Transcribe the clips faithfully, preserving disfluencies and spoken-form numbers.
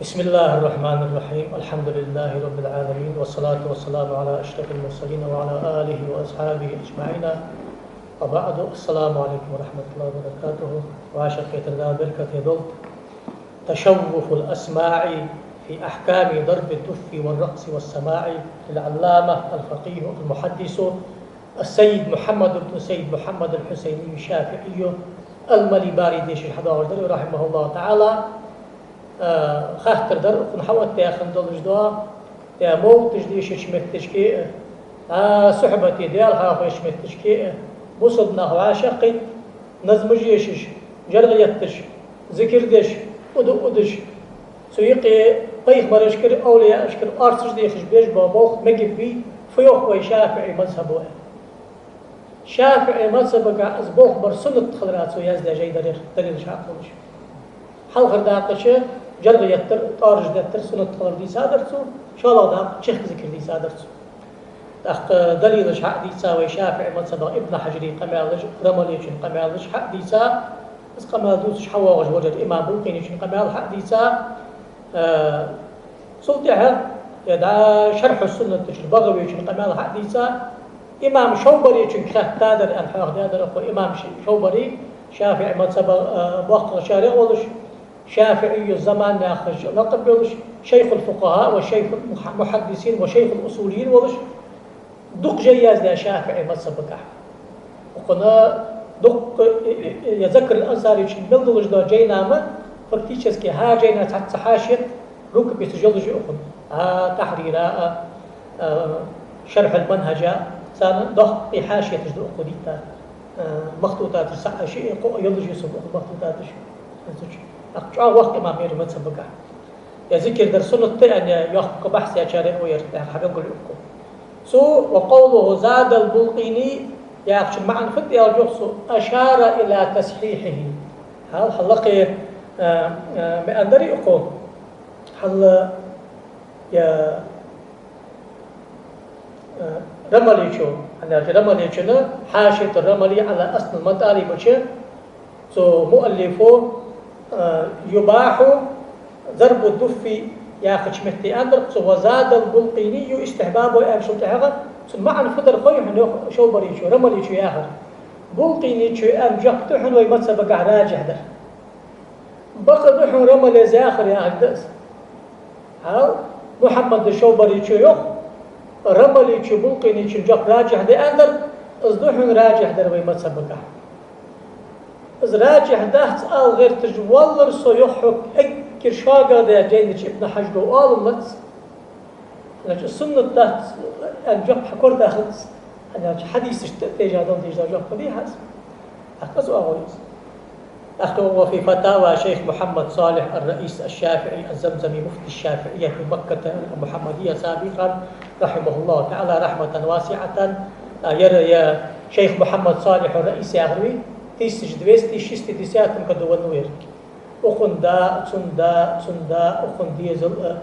بسم الله الرحمن الرحيم. الحمد لله رب العالمين، والصلاة والسلام على أشرف المرسلين وعلى آله وأصحابه أجمعين. وبعد، السلام عليكم ورحمة الله وبركاته. ВӀашагӀкхетар Дала беркате долда. تشوف الأسماع في أحكام ضرب الدف والرقص والسماع للعلامة الفقيه المحدث السيد محمد بن سيد محمد الحسيني الشافعي المليباري дешаш хьадоагӀаш дар, رحمه الله تعالى. Э, хаттар дар, укхун хьаоттадаь хинна долаш да, э, мовлаташ дешача метташка а, э, сухьбате, Даьла хьоахавеча метташка а, э, бусалба нах вӀашагӀкхийтта, назмаш ешаш, жаргӀа етташ, зикар деш, уду удаш, цу юкъе пайхамарашкара, овлияашкара орцаш дехаш беш бола болх мегаш бий, фу йоах вай ШафиӀий мазхӀабо? ШафиӀий мазхӀабагахь из болх бар суннат хилара цо яздаь жай дар ер, далилаш хьакхоллаш. Хьалхара дакъа чу жаргӀа еттар, тӀоараш деттар суннат хилар дийцадар цо, шоллагӀа дакъа чехка зикар дийцадар цо. ТӀаккха далилаш хьа а дийца вай ШафиӀий мазхӀабах Ибн Хьажара къамаьлаш, Рамалечун къамаьлаш хьа а дийца, из къамаьл дувцаш хьавоагӀаш вар имам Булкъинечун къамаьл хьа а дийца, э, цул тӀехьа, э, да, Шархьу Суннат чура БагӀавечун къамаьл хьа а дийца, имам Шовбаречунга хаьттадар, аьнна хьоахадаьдар укхо, имам Ш-, Шовбари, ШафиӀий мазхӀабах, э, боккхагӀчарех волаш, ШафиӀий заман яхаш лакъаб йолаш, шайхул-фукъахӀа ва шайхул-мухьа-, мухьаддисин ва шайхул-усулийин волаш, дукха жай яздаь ШафиӀий мазхӀабагахь. Укхунна дукха, э, э, э, я Закар аль-Ансаречун мел долаш дола жайнама, фактически хӀара жайна цхьацца хьашият, рукописаш йолаш я укхун. А, Тахьрира, а, а, Шархьул-Манхьажа, царна доккхий хьашияташ да укхо дийтта. Э, махтутаташ са а ши, э, кхо а йолаш я сога укхун махтутаташ. ХӀанз чӀоагӀа воккха имам яр мазхӀабагахь. Я зикар дар суннат да аьнна йоккха бахьс яьчарех ва ер, тӀехьа хьабелгалйоаккх. Цо, وقوله زاد البلقيني яхачун маӀан фуд аьлча, йоах цо, أشار إلى تصحيحه. Хьал, хьаллакхе, э, э, ма аьннадарий укхо? Хьал, я, э, Рамалечо, хӀана аьлча Рамалечун, حاشية الرملي على أصل المطالب чу, цу муаллифо, э, يباح ضرب الدف яхача метте аьннадар цо, وزاد البلقيني استحبابه аьнначул тӀехьагӀа, цун маӀан фу дар хой хьона, йоах Шовбаречо, Рамалечо яхар. Булкъинечо аьнна жоп да хьона вай мазхӀабагахь ражихь дар. Бакъда хьона Рамалес яхар яхилга да из. Хьал, Мухьаммад Шовбаречо йоах, Рамалечо Булкъинечун жоп ражихь да аьннадар, из да хьона ражихь дар вай мазхӀабагахь. Из ражихь дац ала гӀерташ валлар со, йоах хьога, эггара шоллагӀа даь жайна чу Ибн Хьажаро оалам лац. Значит, суннат дац аьнна жоп хьакорадахац, хӀана аьлча хьадисашта тӀатежа дола, тежа дола жоп ма дий хьа из. ТӀаккха из оагӀув я из. ТӀаккха وفي فتاوى شيخ محمد صالح الرئيس الشافعي الزمزمي مفتي الشافعية في مكة المحمدية سابقا رحمه الله تعالى رحمة واسعة. А, ер, ер шайх Мухьаммад Салихь ар-Раис яхар вий, тысяча двести шестидесятом году венна ва ер. Укхун да, цун да, цун да, укхун дезал а,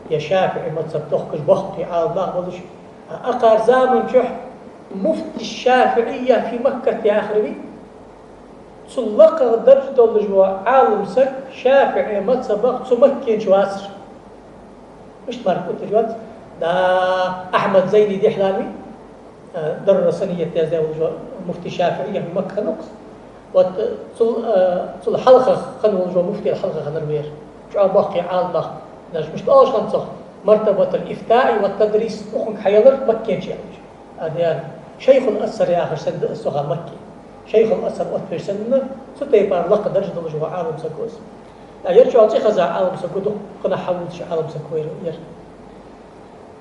я ШафиӀий мазхӀаб дохкаш боккхий Ӏаламнах болаш, а, акхар заман чухь муфти шафиӀийя фи Маккат яхар вий, цул лакхагӀа дарж долаш вола Ӏалам саг ШафиӀий мазхӀабах цу Маккан чу вацар. Иштта мара кхувттаж вац. Да, Ахьмад Зайни Дихьлан вий, э, Дарра Саният яздаь волаш вола муфти шафиӀийя фи Макка хиннав-кх из. Вот, э, цул, э, цул хьалха хинна волаш вола муфтел хьалха хиннар ва ер. ЧӀоагӀа боккхий Ӏаламнах, даже мишта оалаш хиннад цох, мартабатул ифтаи ва тадрис укхунга хьаелар Маккан чу яхаш. А дера, Шайхул Азхар яхаш санна да из цох Макке. Шайхул Азхар оттавеш санна, цу тайпара лакха дарж долаш вола Ӏалам саг ва из. А ер чӀоагӀа цӀихеза Ӏалам саг ва, дуккханахьа хьавувцаш Ӏалам саг ва ер.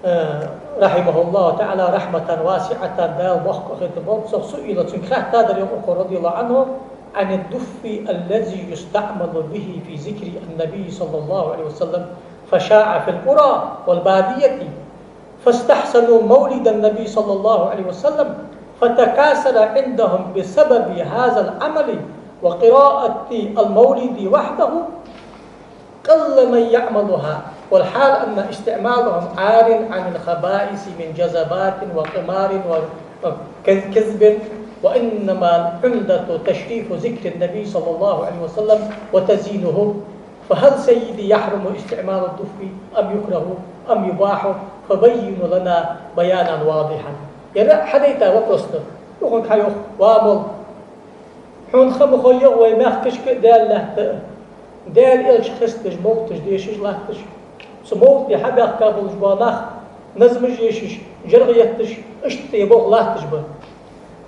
Э, رحمه الله تعالى رحمة واسعة, Дала боккха къахетам болба цох, سئل, цунга хаьттадар, йоах укхо, رضي الله عنه, عن الدف الذي يستعمل به في ذكر النبي صلى الله عليه وسلم فشاع في القرى والبادية فاستحسنوا مولد النبي صلى الله عليه وسلم فتكاثر عندهم بسبب هذا العمل وقراءة المولد وحده قل من يعملها، والحال أن استعمالهم عار عن الخبائث من جذبات وقمار وكذب، وإنما العمدة تشريف ذكر النبي صلى الله عليه وسلم وتزيينه. فهل سيدي يحرم استعمال الدف أم يكره أم يباح؟ فبينوا لنا بيانا واضحا. Ер хьадайта вопрос да. Укхунга хьайоах: ва молла, хьона ха ма хой йоах вай мехкашка а, Даьла лаьтта а, Даьла Элча хестадеш мовлаташ дешаш латташ, цу мовлате хьабаьхка болаш бола нах, назмаш ешаш, жӀаргӀа етташ, иштта е болх латташ ба.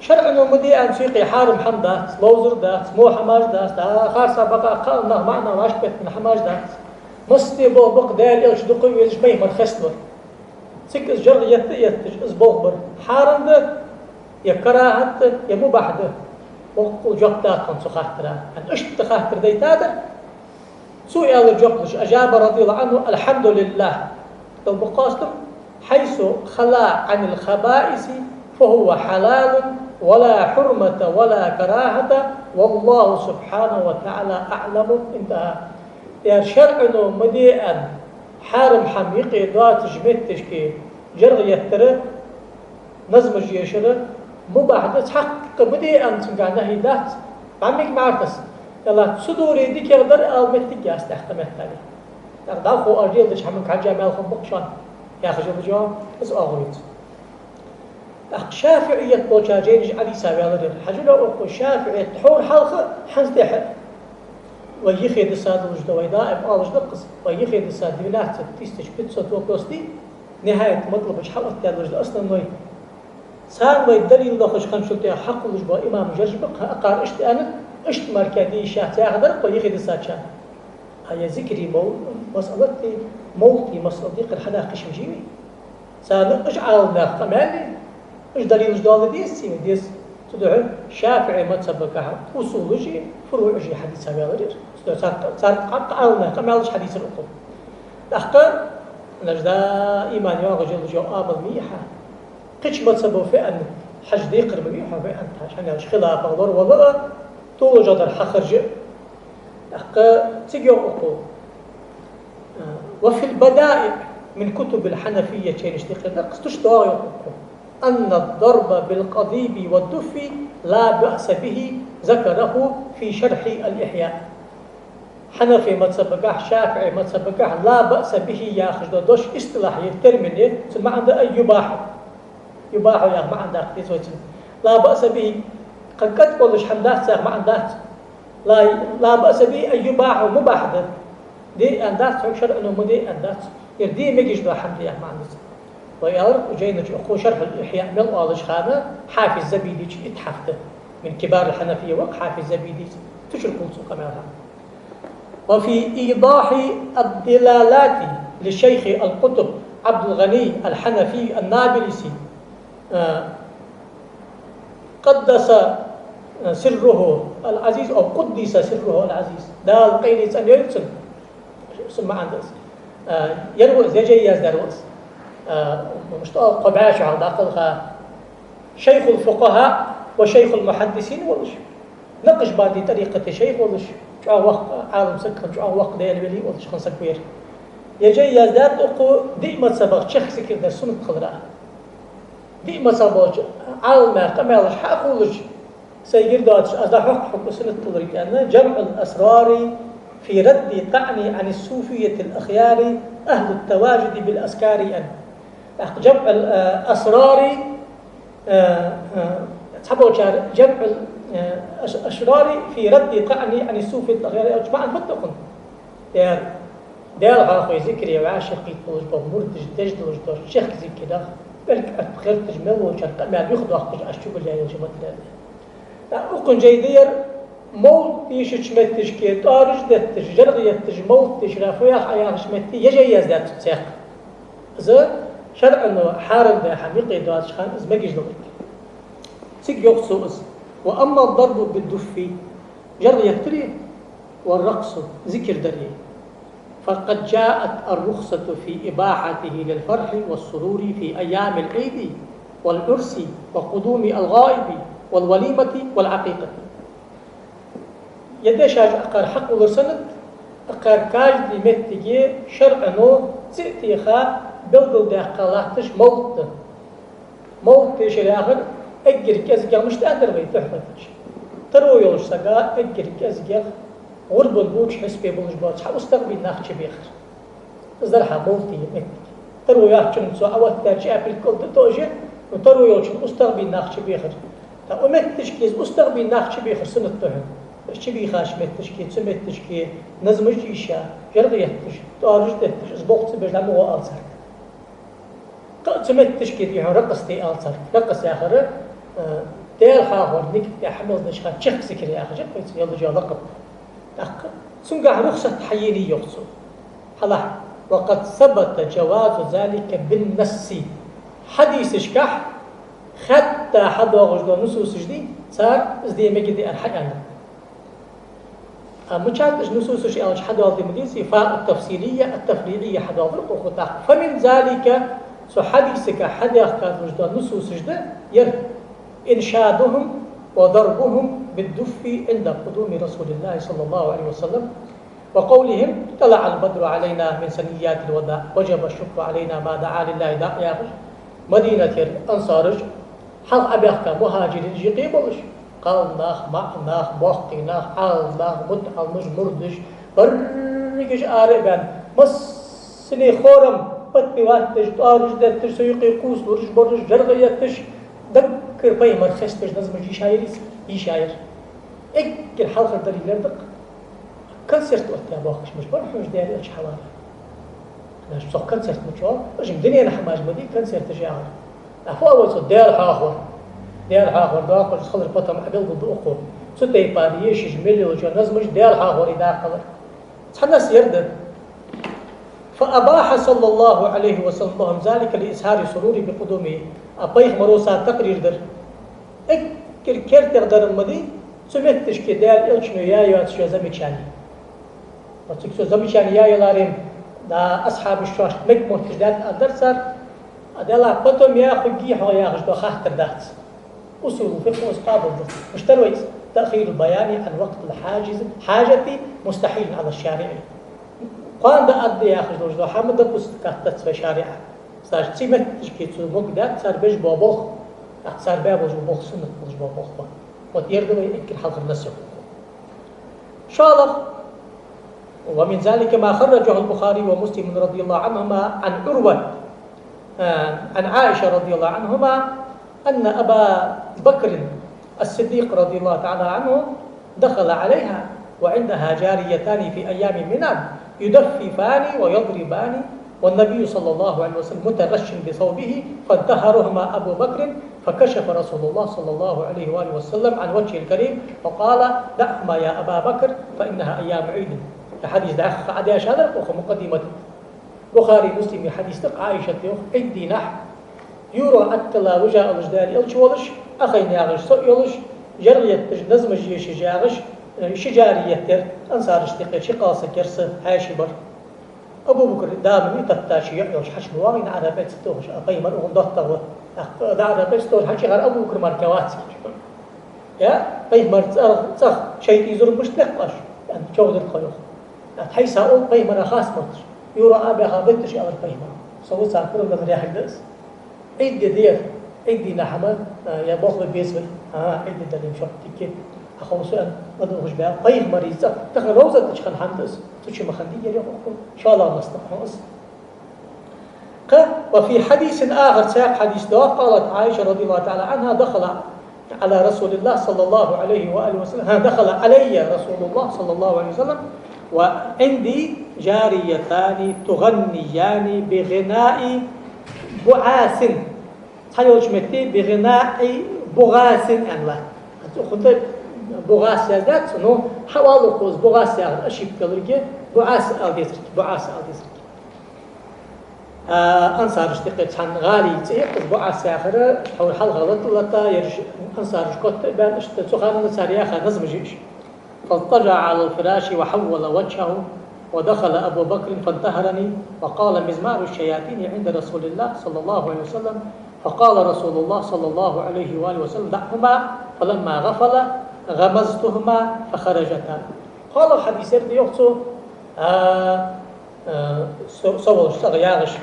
ШарӀо ма де аьнна цу юкъе хьарам хӀама дац, ловзар дац, во хӀамаш дац, да, харца бакъахьа кхалнах маӀан вӀашагӀбеттина хӀамаш дац. Массе болх ба-кх Даьла Элча дукха а везаш, пайхамара хеставар. Цига из жӀаргӀа етта а етташ, из болх бар хьарам да, е карахӀат да, е мубахь да. Боккъал жоп да тхона цу хаттара. ХӀанз иштта хаттар дайтадар. Цо аьлар жоп луш, أجاب رضي الله عنه: الحمد لله. Дала ба хоастам: حيث خلا عن الخبائث فهو حلال ولا حرمة ولا كراهة والله سبحانه وتعالى أعلم. انتهى. Ер шарӀо ма де аьнна, хьарам хӀама юкъе доацача метташка жӀаргӀа еттар, назмаш ешар мубахь да, цхьаккха ма де аьнна цунгахь нахьи дац, бӀармиг мартас. Ялла, цу дуре дикагӀа дар ала моттиг яц тӀаккха меттала. ТӀаккха дӀахо аш леладеча хӀаманга хьежжа маьл хургба-кх шоана, яхаш йола жоп из оагӀув я из. ТӀаккха шафиӀият болчар жайнаш Ӏодийца ваьлар ер. Хьажал, укхо шафиӀият тхьовра хьалха а, хӀанз тӀехьа а. Вай йихеда са долаш да, вай даим оалаш да-кх из, вай йихеда са двенадцать тысяч пятьсот вопрос дий, нихьаят матлаб чу хьаоттадаь долаш да основной. Царна вай далил лохаш хинначул тӀехьа хьакхувлаш бола имамаш ераш ба-кх, акхар иштта аьннад, иштта мара де йиш яц яхадар-кх вай йихеда са чу. А е зикри мов-, масъалат дий, мовлата масъалат дий, кхы хьадаккха йиш йий вай? Царна уж Ӏаламнаха къамаьл, уж далилаш доаладе деза царна, деза. Цудухьа шафиӀий мазхӀабагахьа усулаш а, фуруӀаш а хьадийца ваьлар ер. Цудухьа цар, цар тӀаккха Ӏаламнаха къамаьлаш хьадийцар укхо. ТӀаккха нажда иман йоагӀаш йола жо абал мийхьа. Кхыча мазхӀабо фу аьннад хьажа декхар ма вий хьона, фу аьннад хьажа, хӀана аьлча хилафах лоравала а, толаш дар хьахаржа а. ТӀаккха цига йоах укхо: وفي البدائع من كتب الحنفية, чайнаш тӀехьа да-кх из, цу чу доагӀа йоах укхо: أن الضرب بالقضيب والدف لا بأس به، ذكره في شرح الإحياء. Хьанафий мазхӀабагахьа, шафиӀий мазхӀабагахьа لا بأس به яхаш дола дош, истилахь я, термин я, цун маӀан да أن يباح. يباح яха маӀан даккха деза вай цун. لا بأس به, кхы кӀатӀ болаш хӀама дац яха маӀан дац. لا، لا بأس به أن يباح, мубахь да. Де аьнна дац хьога, шарӀо ма де аьнна дац. Ер де мегаш дола хӀама да яха маӀан да цун. Вай аьлар-кх жайна чу, укхо Шархьул Ихьяъ мел оалаш хана, Хьафиз Забидича итхьаф да. Мин кибарил хьанафийя ва-кх Хьафиз Забиди, цу чура хул цун къамаьл хӀама. وفي إيضاح الدلالات للشيخ القطب عبد الغني الحنفي النابلسي، آه، قدس سره العزيز أو قدس سره العزيز. Дала къайле цӀена йойла цун. Цун маӀан да из. А, ер ва из, е жай яздаьр ва из. А, мишта оал, кхо бӀаь шу хьалха дӀакхалха шайхул фукъахӀа ва шайхул мухьаддисин волаш, накъшбанди тӀарикъата шайх волаш, чӀоагӀа воккха Ӏалам саг хинна, чӀоагӀа воккха Даьла вели волаш хинна саг ва ер. Е жай яздаьд укхо диъ мазхӀабах чехка зикар дар суннат хилара. Диъ мазхӀаб болча Ӏаламнаьха къамаьлаш хьакхувлаш, сайгара доацаш, аз дӀахьокх хьога суннат хиларга аьнна, جمع الأسرار في رد الطعن عن الصوفية الأخيار أهل التواجد بالأذكار аьнна. ТӀаккха جمع الأسرار, а, а, цхьаболчар جمع الأشرار في رد الطعن عن الصوفية الأخيار аьлча маӀан фуд укхун? Ер Даьла хьоахаве зикаре вӀашагӀкхийтта болаш бола мурдаш деш долаш дола чехка зикарах, пӀелг Ӏоттабе гӀерташ мел волчар къамаьл юхадоаккхаш, аз чугулъяь йолча материала. ТӀаккха укхун жай да ер, мовлат дешача метташка тӀоараш детташ, жӀаргӀа етташ, мовлат дешара фу йоах Ӏа яхача метте е жай яздаьд цо цхьаккха. Из шарӀо хьарам даь хӀама юкъе доацача хана из мегаш долга. Цига йоах цо из: وأما الضرب بالدف, жӀаргӀа еттари, والرقص, зикар дари, فقد جاءت الرخصة في إباحته للفرح والسرور في أيام العيد والعرس وقدوم الغائب والوليمة والعقيقة. Ер дешаш акхар хьакхувлар санна, акхар каждый меттиге шарӀо цӀи а теха белгалдаьккха латташ мовлат да. Мовлат дешар яхар эггара кӀезигагӀа, мишта аьннадар вай Тухьфата чу: таро йолча сага эггара кӀезигагӀа ГӀурбан буча хьисапе болаш бола цхьа устагӀа бийна нах чубехар. Из дар хьа мовлата моттиг. Таро йоацачунна цо Ӏооттадаьча чӀаьпилг кӀалд тоже, но таро йолчунна устагӀа бийна нах чубехар. ТӀаккха укх метташка из устагӀа бийна нах чубехар суннат да хьона. Из чубийхача метташка, цу метташка назмаш а ийша, жӀаргӀа етташ, тӀоараш а детташ, из болх ца беш дӀа ма гӀо ала царга. Кхы а цу метташка дий хьона ракъс де ала царга. Ракъс яхар, э, Даьла хьоахавара нигат тӀа хьа мел деш хинна чехка зикар яхаш я, кхы а цу ялла жа лакъаб. ТӀаккха цунгахь рухсат хьаенай йоах цо. Хьалха: «وقد ثبت جواز ذلك بالنص». Хьадисашкахь хатта хьадоагӀаш дола нусусаш дий, цар из де мегаргда аьнна хьааьннад. А мичад уж нусусаш аьлча хьадоаладе ма дезий, фа ат-тафсилия, ат-тафриъия хьадоаладар укхо тӀаккха. «فمن ذلك», цу хьадисага хьадаьхка долаш дола нусусаш да ер: «إنشادهم وضربهم بالدف عند قدوم رسول الله صلى الله عليه وسلم، وقولهم: طلع البدر علينا من ثنيات الوداع، وجب الشكر علينا ما دعا لله داع», яхаш, Мадинатера ансараш хьалха Ӏобаьхка мухӀажиринаш юкъе болаш, кхалнах, маӀа нах, боккхий нах, Ӏалам нах, мутаӀаламаш, мурдаш, берригаш ара а баьнна, массане хорам патне ватташ, тӀоараш детташ, цу юкъе кхувсалураш бараш, жӀаргӀа етташ, даггара пайхамар хесташ назмаш йийшаяр из, йийшаяр. Эггара хьалхара далил ер да-кх. Концерт оттаяь бохкаш мича бар хьона уж Даьла Элча хьавар? Значит, цох концерт ма чӀоагӀа, уж-м дунен хӀамаш ма дий концерташ яхар. Ӏа фу оал вай цох, Даьла хьоахавар? Даьла хьоахавар доаккхаш хилар потом Ӏобелгалду укхо. Цу тайпара ешаш мел йолча назмаш Даьла хьоахавара дакъа хилар. Цхьа насс ер да: «فأباح صلى الله عليه وسلم لهم ذلك لإظهار السرور بقدومه». А пайхамаро цар такърир дир. Эггара кертера дар-м ма дий, цу метташка Даьла Элчано яь йоацаш йола замечани. Ва цига цо замечани яь яларе-м, да, асхьабаш шоашта мегаргдоацаш даьд аргдар цар, а делахь потом яь хургдий хьогӀ яхаш дола хаттар дац. Усулул фикъхӀо из къоабалдац. Мишта дар вай из? «تأخير البيان عن وقت الحاجز، الحاجة مستحيل على الشارع». Кхоана дӀааргда яхаш долаш дола хӀама допускать дац вай шариӀа. Цар цу метташка цо могадаьд, цар беш бола болх, тӀаккха цар баь болаш бола болх суннат болаш бола болх ба. Вот ер да вай эггара хьалхара насс. ШоллагӀа: «ومن ذلك ما خرجه البخاري ومسلم رضي الله عنهما عن عروة، آه، عن عائشة رضي الله عنهما أن أبا بكر الصديق رضي الله تعالى عنه دخل عليها وعندها جاريتان في أيام منى يدففان ويضربان، والنبي صلى الله عليه وسلم متغش بثوبه، فانتهرهما أبو بكر، فكشف رسول الله صلى الله عليه وآله وسلم عن وجهه الكريم وقال: دعهما يا أبا بكر، فإنها أيام عيد». Ер хьадис дӀаьха Ӏодешадар укхо мукъаддимат. Бухари, Муслима хьадис да-кх, Ӏайшата йоах, Ӏийда дийнахьа, юргӀа Ӏоттала вижа волаш Даьла Элча волаш, Ӏохайна ягӀаш со а йолаш, жӀаргӀа етташ, назмаш ешаш ягӀаш, э, ши жария еттар, ансарашта юкъе ши кхалсаг яр са, хьаьший бар. Абу Бакр дама миттаттача йоӀ йолаш хьачу ма вагӀийна, дӀа-хьа пӀеццатохаш, а пайхамар укхунна доттагӀа ва. ТӀаккха дӀа-хьа пӀеццатохаш хьачуяхар Абу Бакр мара кхы вац. Я, пайхамара цӀа-, цӀагӀа шайтӀа изур мишта лаьтт оаш? ЯӀни, чӀоагӀа дар тхо йоах. ТӀаккха хьайса оал пайхамара харц мотташ. ЮргӀа а баьха бетташ аьлар пайхамара. Со ва цар пурам далар яхилга да из. Ӏийда ди да ер. Ӏийда дийнахьа-м, а, я болх бе беза вай. А, Ӏийда ди дале-м шоана дика. Ӏа ховш аьнна, ладувгӀаш баьб пайхамара цӀагӀа. Тахан ровзата чу хинна хӀама да из. Цу чу ма хиннадий ер йоах укхо. ШоллагӀа масса да хьона из. Кхы, وفي حديث آخر, цхьаькха хьадис да, قالت عائشة رضي الله تعالى عنها: دخل على رسول الله صلى الله عليه وآله وسلم، ها، دخل علي رسول الله صلى الله عليه وسلم وعندي جاريتان تغنيان بغناء بعاث. Цхьайолча метте بغناء بغاث аьнна. ХӀанз укхунна бугӀас яздац, но хьаоал укхо из бугӀас яхар, ошибка яларга бугӀас ала дезарг, бугӀас ала дезарг. А, ансарашта юкъе цхьан гӀалий цӀи я-кх из, бугӀас яхар, тхьовра хьалха лата а лата, ераш ансараш котта а баьнна, иштта цу хана цар яьха назмаш я уж. فاضطجع على الفراش وحول وجهه ودخل أبو بكر فانتهرني وقال: مزمار الشياطين عند رسول الله صلى الله عليه وسلم، فقال رسول الله صلى الله عليه وآله وسلم: دعهما، فلما غفل غمزتهما فخرجتا. ШоллагӀа хьадис ер да йоах цо, а, а, со, со волаш цӀагӀа ягӀаш,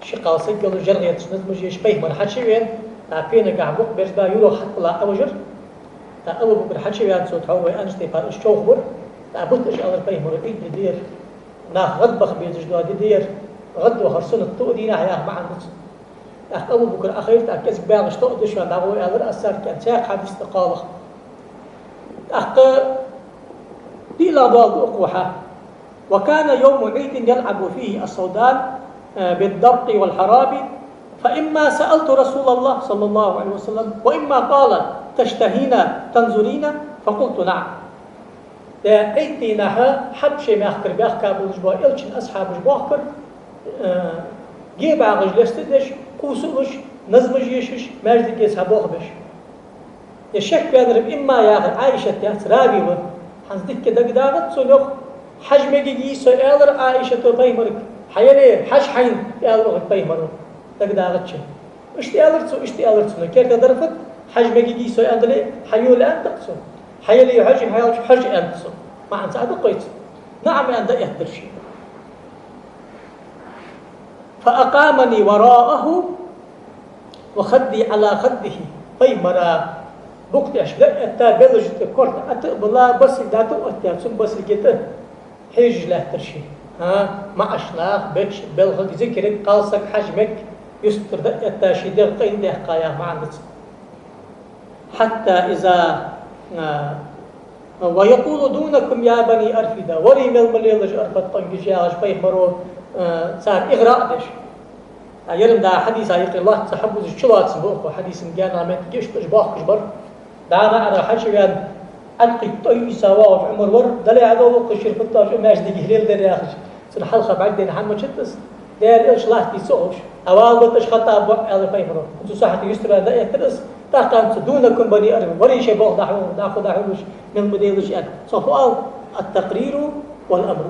ши кхалсаг йолаш, жӀаргӀа етташ назмаш еш, пайхамар хьачу а вена, а, пенагахьа букъ берзабаь, юргӀа хьатӀабилла Ӏовижар. ТӀаккха Абу Бакр хьачу а ваьнна, цо тхьовра вай аьннача тайпара уж човхабир. ТӀаккха бутт уж, аьлар пайхамаро, Ӏийд ди да ер, нах гӀадбаха безаш дола ди да ер, гӀадвахар суннат да укх дийнахьа яха маӀан да цун. ТӀаккха Абу Бакр Ӏохайра, тӀаккха кӀезига багӀаш тоъадеш, вайна дӀагӀо, аьлар, аз царга, кӀен цхьаькха хьадис тӀакхалха. ТӀаккха диълагӀа дола да укхо хьа. وكان يوم عيد يلعب فيه الصودان، آه، بالدرق والحراب، فإما سألت رسول الله صلى الله عليه وسلم، وإما قال: تشتهين تنظرين؟ فقلت: نعم. Ӏийд дийнахьа Хьабаший мехкара баьхка болаш бола Элчан асхьабаш боахкар, э, гебагӀаш леста деш, кхувсалуш, назмаш ешаш, маьждиге цхьабоахабеш. Е шек ваьннар имма яхар Ӏайшат яц, рави ва. ХӀанз дикка дагадоагӀац цунна, йоах: хьажа мегаргьий со, аьлар Ӏайшата пайхамарга, хьаяле хьажа хьайна, аьлар укхаза пайхамаро. ДагадоагӀачча. Иштта аьлар цо, иштта аьлар цо. Керта дар фуд, хьажа мегаргьий со аьнна дале, хьайола аьннад-кх цо. Хьаяле хьажа, хьаялча хьажа аьннад цо. МаӀан цхьа да-кх вайца. НаӀам аьнна дӀаэттар ше. فأقامني وراءه وخدي على خده. Пайхамара букъ тӀа ше дӀаэтта, белажа тӀа корта ӀотӀабилла, басилг дӀатӀаоттаяь, цун басилга тӀа хьежаш лаьттар ше. ХӀа, маӀача наха беча белхага, зикарга кхалсаг хьажа мег юстара дӀаэтта, ший дегӀ къайладаьккха яха маӀан да цун. حتى إذا، а, ويقول: دونكم يا بني أرفدة. Варий мел ма лелаш, Арфад къонгаш, яхаш пайхамаро, а, цар игӀраъ деш. А, ер-м да хьадиса юкъе лоацца хьабузаш чулоацам ба укхо, хьадисан гаьна моттигаш тӀа уж боахкаш бар. ДӀа наӀара хьачувена, Ӏаткъий тӀой ийца воагӀаш Ӏумар вар, дале хьадола укхо шира футташ, маьждиге леладер яхаш. Цун хьалха бӀаргадайна хӀама ма дац из. Даьра Элча латтий ца ховш. Ӏа вала бат, аш хатӀа ба, аьлар пайхамаро. Цу сахьате юстара дӀаэттар из. ТӀаккха аьннад цо: دونكم بني أرفدة. Варий, шоай болх дӀахьу, дӀахьу, дӀахьу, мел ма лелаш, аьнна. Цо фу оал: التقرير والأمر.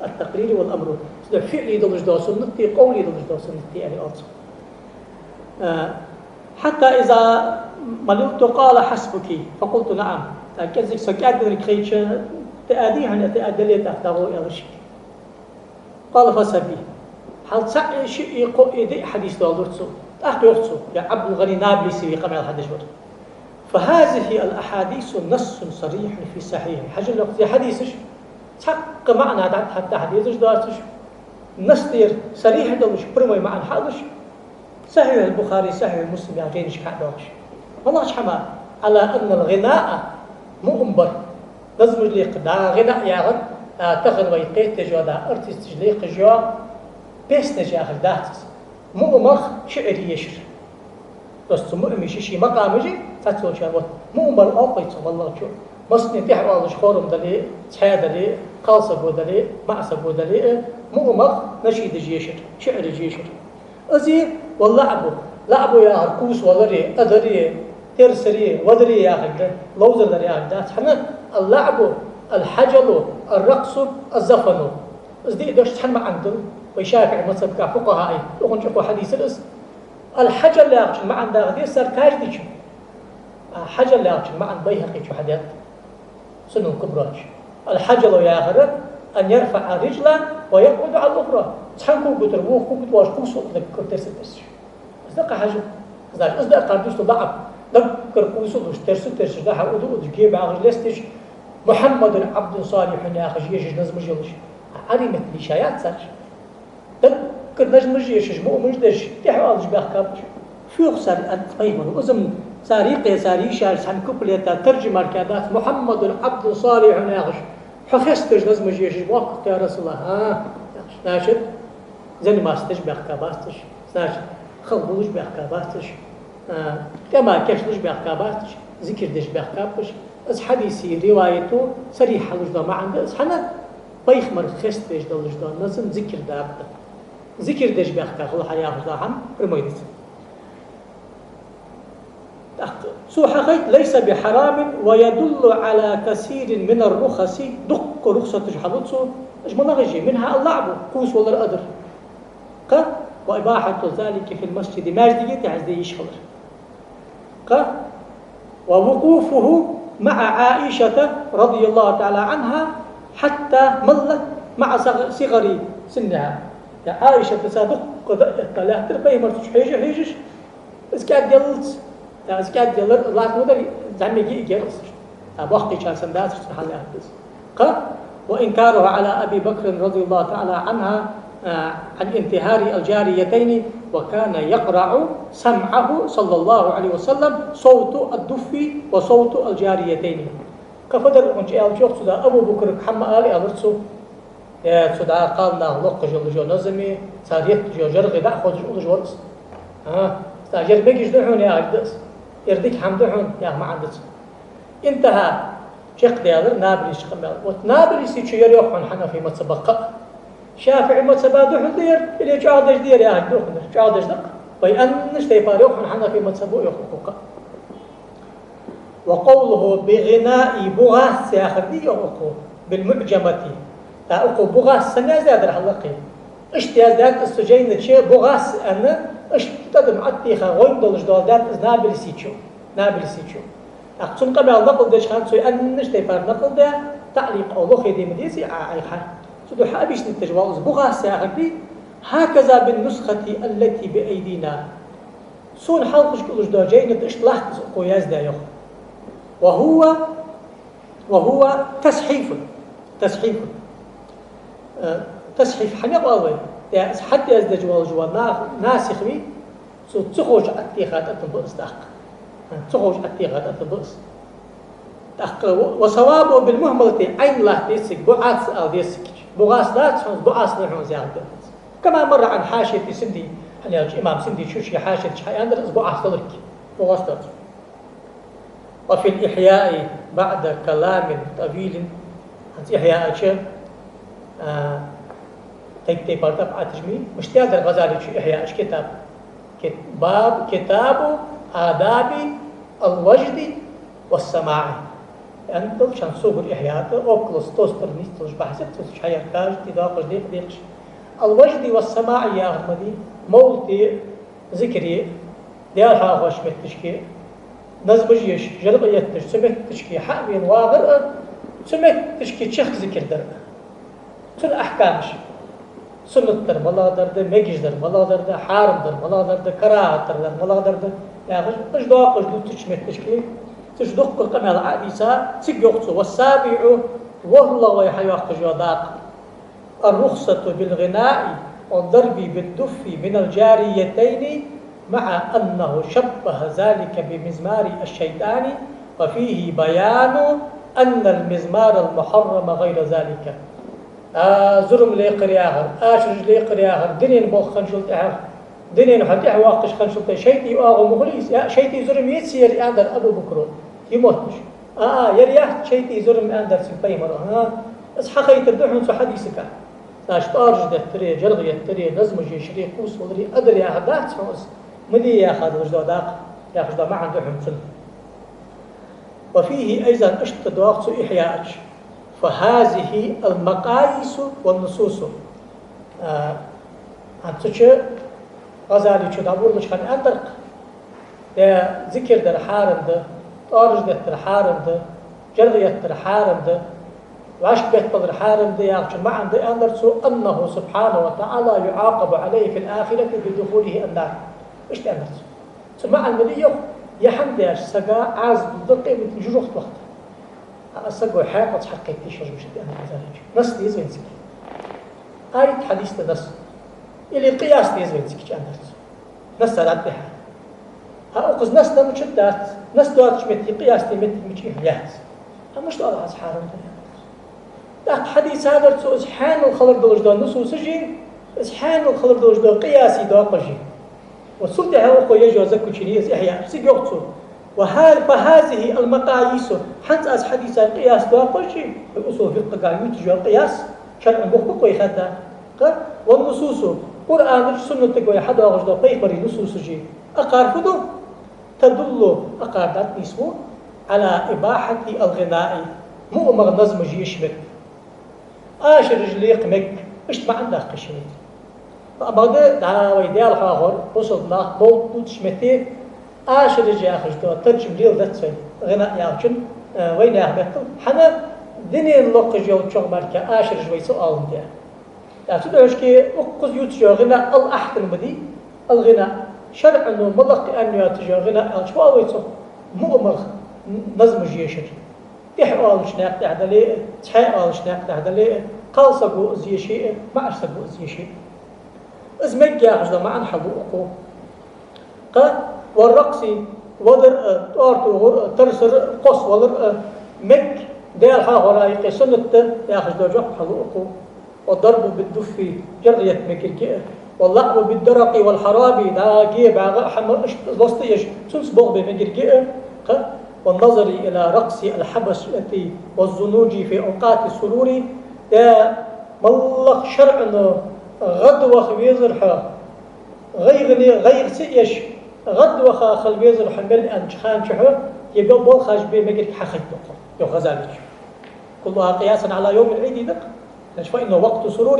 التقرير والأمر. Цудухьа фиӀли долаш дола суннат да, къовли долаш дола суннат да, аьнна оал цо. А, حتى إذا مللت قال: حسبك. فقلت: نعم. ТӀаккха кӀезига со кӀаьдденарг хайча, тӀа адий хьона, тӀа адале, тӀаккха дӀагӀо, аьлар шийга. قال: فسبي. Хьал цаӀ, шиъ, кхоъ, диъ хьадис доаладора цо. ТӀаккха йоах цо, ер Ӏабдул-ГӀани Наблуси вай къамаьл хьадеш вар. فهذه الأحاديث نص صريح في صحيح. Хьажал, йоах, ер хьадисаш цхьаккха маӀан дӀа-, дӀа-, дӀахьадезаш доацаш, насс да ер, сарихь долаш, прямой маӀан хьалуш, Сахьихь аль-Бухари, Сахьихь Муслим яха жайнашка хьадоагӀаш. МалагӀча хӀаман? على أن الغناء, муъам бар, назмаш лекха, да, гӀина яхар, а, тахан вай кхетадеш йола, да, артисташа лекхаш йола песнеш яхаш дац из. Муъамах шиӀар ешар. Просто цу муъамий ший-ший макъамаш я, цхьацца волчар вот. Муъам бар оал-кх вай цох малагӀчо. Массане тӀехьа оалаш хорум дале, цхьаь дале, кхалсаго дале, маӀасаго дале, муъамах нашидаш ешар, шиӀараш ешар. Из, واللعب, лаӀбу яхар кхувсавалари, адари, терсари, вадари яхилга, ловзар дар яхилга дац. ХӀана? اللعب الحجل الرقص الزفن. Из диъ дош цхьан маӀан да, вай ШафиӀий мазхӀабагахь фукъахӀаий, укхун чу укхо хьадийцар из. Аль-хьаджал яхачун маӀан дагадеш цар каждый чу. А хьаджал яхачун маӀан Байхьакъе чу хьадаьд Сунан Кубра чу. Аль-хьаджалу яхар: أن يرفع رجلا ويقعد على الأخرى. Цхьан кога тӀара вокха кога тӀа воалаш кхувсавала, даггара терса терсаш. Из да-кх хьаджал. Значит, из да кхардуш лаӀб. Даггара кхувсалуш, терса терсаш, дӀа-хьа уда удаш, гебагӀаш лесташ, محمد عبد صالح яхаш ешаш назмаш йолаш. Ӏарбий меттала йийша яц цар уж. Даггара назмаш ешаш, муъамаш деш, тӀехьа оалаш баьхкаб уж. Фу йоах цар, аьннад пайхамаро. Из-м цар юкъе, цар йийшача цхьан куплета таржамаш дац, محمد عبد صالح яхаш, хьо хеставеш назмаш ешаш боахк-кх, я РасулаллахӀ. А, значит, заниматься деш баьхкабац уж. Значит, хала болаш баьхкабац уж. А, тӀема кийчлуш баьхкабац уж. Зикар деш баьхкаб уж. Из хьадиса риваято сарихь хьалуш дола маӀан да из. ХӀана? Пайхамар хеставеш долаш дола назам зикар да-кх. Зикар деш баьхка хила хьаяхаш дола хӀама прямой да из. ТӀаккха цо хьахайт: ليس بحرام ويدل على كثير من الرخص. Дукха рухсаташ хьалу цо. Уж малагӀаш я? منها اللعب, кхувсавалар, адар. Кхы: وإباحة ذلك في المسجد, маьждиге тӀа из де йиш хилар. Кхы: ووقوفه مع عائشة رضي الله تعالى عنها حتى ملت مع صغ-، صغر سنها. Я Ӏайшата цхьа дукха дӀаэтта лаьттар пайхамарца хьежа-хьежаш, из кӀаьдъяллалца. Я из кӀаьдъялар, лакхо дар, зӀамига йигар из. Я боккхийчар санна дацар цун хьал лаьттар из. وإنكاره على أبي بكر رضي الله تعالى عنها، آه، عن انتهار الجاريتين، وكان يقرع سمعه صلى الله عليه وسلم صوت الدف وصوت الجاريتين. Кхы фу дар хьона аьлча, йоах цо, да Абу Бакра хӀама ала аьлар цо. Э, цу дӀа кхалнах локхаш йола назам, цар етташ йола жаргӀа дӀахозаш уллаш вар из. А, цхьа ер мегаш да хьона яхаш да из. Ер дика хӀама да хьона яха маӀан да цун. Интахьа, чакхдаьлар Набулсийчун къамаьл. Вот Набулсийчо ер йоах хьона Хьанафий мазхӀаба кхаъ. ШафиӀий мазхӀаба да хьона ер, или чӀоагӀдеш да ер яхаш да хьона, чӀоагӀдеш да-кх. Вай аьннача тайпара йоах хьона Хьанафий мазхӀабо йоах укхо кхаъ. وقوله بغناء, бугӀас яхар да йоах укхо, بالمعجمة. ТӀаккха укхо бугӀас санна яздаьдар хьалакхе. Иштта яздаьд из цу жайна чу бугӀас аьнна, иштта тӀадам Ӏоттийха гӀойн долаш доаладаьд из Набулсийчо. Набулсийчо. ТӀаккха цун къамаьл накъл деча хана цо аьннача тайпара накъл даь, таӀликъ лохе де ма дезий Ӏа Ӏайха. Цудухьа объяснить деш вола из бугӀас яхар да: هكذا بالنسخة التي بأيدينا. Сона хьалхашка уллаш дола жайна тӀа иштта латт из укхо яздаь йоах. وهو وهو تصحيف. تصحيف. Э, тасхьиф хӀана оал вай? Э, из хьатӀаяздаьча волаш вола на-, насих вий, цо ца ховш Ӏоттийха тӀатӀа ба из тӀаккха. Ца ховш Ӏоттийха тӀатӀа ба из. ТӀаккха و-, وصوابه بالمهملة, Ӏайн латта деза цига, буӀас ала деза цига. БугӀас дац хьона из, буӀас да хьона из яхар да. كما مر عن حاشية السندي, хӀана аьлча имам Синди ший хьашият чу хьааьннадар из буӀас даларг. БугӀас дац. وفي الإحياء بعد كلام طويل. ХӀанз Ихьяа чу, а, тайп-тайпара тӀабӀаташ ма йий, мишта даьдар ГӀазалечо Ихьяа чу китаб. Кит-, баб, كتاب آداب الوجد والسماع. Яъни, долча хана согара Ихьяа тӀа около сто страниц долаш бахьс я цу чу хьаяьр, каждый доакъаш декъа-декъаш. الوجد والسماع яхар ма дий, мовлате, зикре, Даьла хьоахавеш моттигашка, назмаш еш, жаргӀа етташ, цу моттигашка хьавена вагӀар а, цу моттигашка чехка зикар дар а. Цун ахькамаш. Суннат дар малагӀдар да, мегаш дар малагӀдар да, хьарам дар малагӀдар да, карахӀат дар малагӀдар да яхаш, уж доакъаш дувцача моттигашка, цу чу дуккха къамаьл Ӏодийца, цига йоах цо: والسابع, ворхӀлагӀа вай хьайоаккхаш йола дакъа. الرخصة بالغناء والضرب بالدف من الجاريتين، مع أنه شبه ذلك بمزمار الشيطان، وفيه بيان أن المزمار المحرم غير ذلك. А, зурам лекхар яхар, ашараш лекхар яхар, дунен болх хинначул тӀехьагӀа, дунен хьо тӀехьавоаккхаш хинначул тӀехьагӀа шайтӀий оагӀув ма хулий из, я, шайтӀий зурам яц ер, аьннадар Абу Бакро, тӀа мотташ. А, а, ер яц шайтӀий зурам, аьннадар цига пайхамаро. ХӀа, из хьахайтар да хьона цу хьадисага. Цхьабараш тӀоараш деттаре, жаргӀа еттаре, назмаш ешаре, кхувсаваларе, адар яхар дац хьона из, ма де яха долаш дола дакъа, яхаш дола маӀан да хьона цун. وفيه أيضا, иштта доагӀа цу Ихьяа чу: فهذه المقاييس والنصوص. А, хӀанз цу чу ГӀазалечо дӀаболалуча хана аьннадар-кх: Э, зикар дар хьарам да, тӀоараш деттар хьарам да, жаргӀа еттар хьарам да, вӀашка бетталар хьарам да яхачун маӀан да, аьннадар цо: أنه سبحانه وتعالى يعاقب عليه في الآخرة بدخوله النار. Иштта аьннадар цо. Цун маӀан ма дий йоах, е хӀама деш сага Ӏазап да къематдийнахьа жожагӀате вахийта. А саго хьаькъалца хьакхетте йиш яц, мишта аьннад ГӀазалечо. Насс деза вайна цига? Аят, хьадис да насс? Или къияс деза вайна цига, аьннадар цо. Насса дӀатӀехьа. А укхаза насс да мичад дац, насс доацача метте къияс де моттиг мичахьа яц. А мишта оал хьона из хьарам да? ТӀаккха хьадийцадар цо из хьанал хилар долаш дола нусусаш а, из хьанал хилар долаш дола къиясий доакъаш а. Вот цул тӀехьа укхо еш йола заключени я из Ихьяа чу, цига йоах цо: وه-, فهذه المقاييس, хӀанз аз хьадийца къияс доакъаш а, усул фикъхӀагахьа ювцаш йола къияс, шарӀан бух ба-кх вай хадда, кхы, والنصوص, Къуръана чу, суннатага вай хьадоагӀаш дола пайхамарий нусусаш а, акхар фу ду? تدل, акхар дӀатӀанийсву, على إباحة الغناء, муамах назмаш еша мег, ашараш лекха мег, иштта маӀан да-кх шийна. Ма бакъда, дӀа вай Даьла хьоахавар, бусалба нах мовлат дувцача метте, ашараш яхаш дола таржам леладац вай, гӀина яхачун, э, вайнаьха меттала. ХӀана, дунен локхаш йолчох мара ашараш вай ца оаландаь. ТӀаккха цудухьа укхаза ювцаш йола гӀина ал-ахьтан ма дий, ал-гӀина. ШарӀо малагӀа аьнна йоацаш йола гӀина аьлча, фу оал вай цох? Муамах назмаш ешар. тӀехьа оалача наькъа тӀа дале а, цхьа оалача наькъа тӀа дале а, кхалсаго из еше а, маӀача саго из еше а. Из мег яхаш дола маӀан хьалу укхо. Кхы, والرقص, вадар а, тӀоара тохар а, тарсар а, кхоссавалар а, мег, Даьла хьоахавара юкъе суннат да яхаш дола жоп хьалу укхо. والضرب بالدف, жар етта мегаргья а, واللعب بالدرق والحراب, дӀа ге, бӀаьгӀа а хӀама, иштта лостаеш, цунца болх бе мегаргья а, кхы, والنظر إلى رقص الحبشة والزنوج في أوقات السرور, да, моллагӀа шарӀо гӀадваха везар хьо, гӀайгӀане гӀайгӀа ца еш, гӀадваха хила везар хьо мел аьннача хана чу хьо, е бел болхаш бе мегарг хьахайтад укхо, йоах ГӀазалечо. كلها قياسا على يوم العيد да-кх. Значит, فإنه وقت سرور.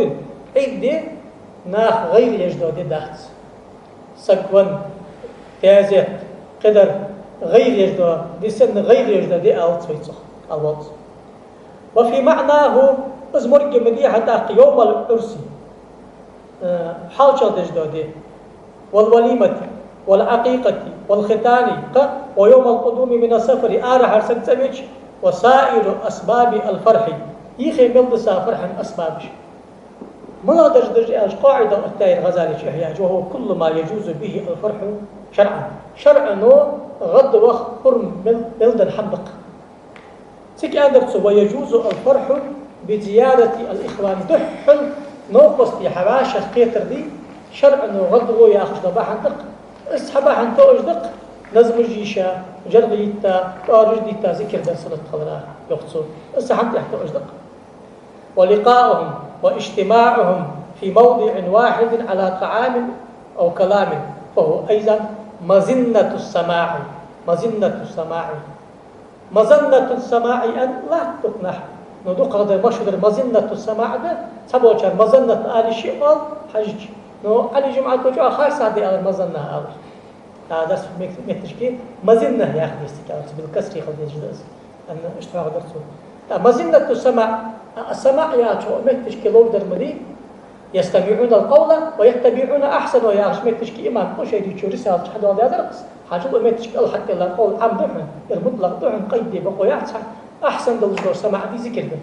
Ӏийд ди наха гӀайгӀа еш дола ди дац. Саг венна, тезет, кхыдар, гӀайгӀа еш дола ди санна, гӀайгӀа еш дола ди алац вай цох, алавац. وفي معناه, из морг ма дий хьа тӀаккха, يوم العرس, э, хьоалчагӀ деш дола ди, والوليمة والعقيقة والختان, кхы, ويوم القدوم من السفر, арахьара саг цӀавеча, وسائر أسباب الفرح, йихе мел дисача фархьан асбабаш. МалагӀа дарж да уж аьлча, къаӀида оттаяьй ГӀазалечо Ихьяъ чу: وهو كل ما يجوز به الفرح شرعا. ШарӀо гӀадваха хурма мел, мел дола хӀама да-кх. Цига аьннадар цо: ويجوز الفرح بزيارة الإخوان. Духхьал новкъостий хьавӀашагӀкхетар дий, шарӀо гӀадваха яхаш дола бахьан да-кх. Из цхьа бахьан тоъаш да-кх, назмаш йийша, жаргӀа йитта, тӀоараш дитта, зикар дар суннат хилара, йоах цо. Из цхьа хӀама тӀехь тоъаш да-кх. ولقاؤهم واجتماعهم في موضع واحد على طعام أو كلام، فهو أيضا مظنة السماع. مظنة السماع. مظنة السماع аьнна латт дукха наха. Но дукхагӀдар машхӀур дар مظنة السماع да, цхьаболчар مظنة ала йиш я оал хьажача. Но Ӏали ЖумӀаточо харцахьа да аьлар مظنة алар. ТӀаккха дар цу мет-, метташка مظنة яха деза цига аьлар цо, بالكسر хила дезаш да из. Аьнна, иштта хьоахадаьр цо. ТӀаккха مظنة السماع, а, السماع яхача метташка ловргдар ма дий, يستمعون القول ويتبعون أحسنه яхача метташка имам Къушайречо Рисалат чу хьадоаладаьдар-кх из. Хьажал, укх метташка алхьатта ала къовл Ӏам да хьона, ер мутлакъ да хьона, къайд де бокъо яц хьа, ахьсан долаш дола самаӀ дий зикар да.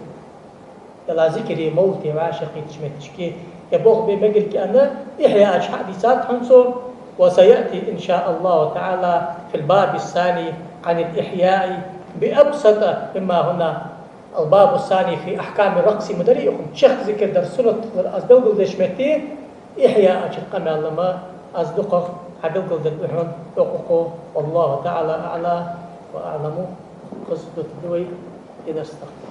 Дала зикаре, мовлате вӀашагӀкхийтача метташка е болх бе мегарг аьнна, Ихьяъ чу хьадийцад хьона цо. وسيأتي إن شاء الله تعالى في الباب الثاني عن الإحياء بأبسط مما هنا. الباب الثاني في أحكام الرقص ма дарий укхун, чехка зикар дар суннат хилар аз белгалдеча метте, Ихьяъ чу къамаьл ма аз дукхагӀа хьабелгалдергда хьона, йоах укхо. والله تعالى أعلى وأعلم. Укхаза дутаргда вай е дарс тӀаккха.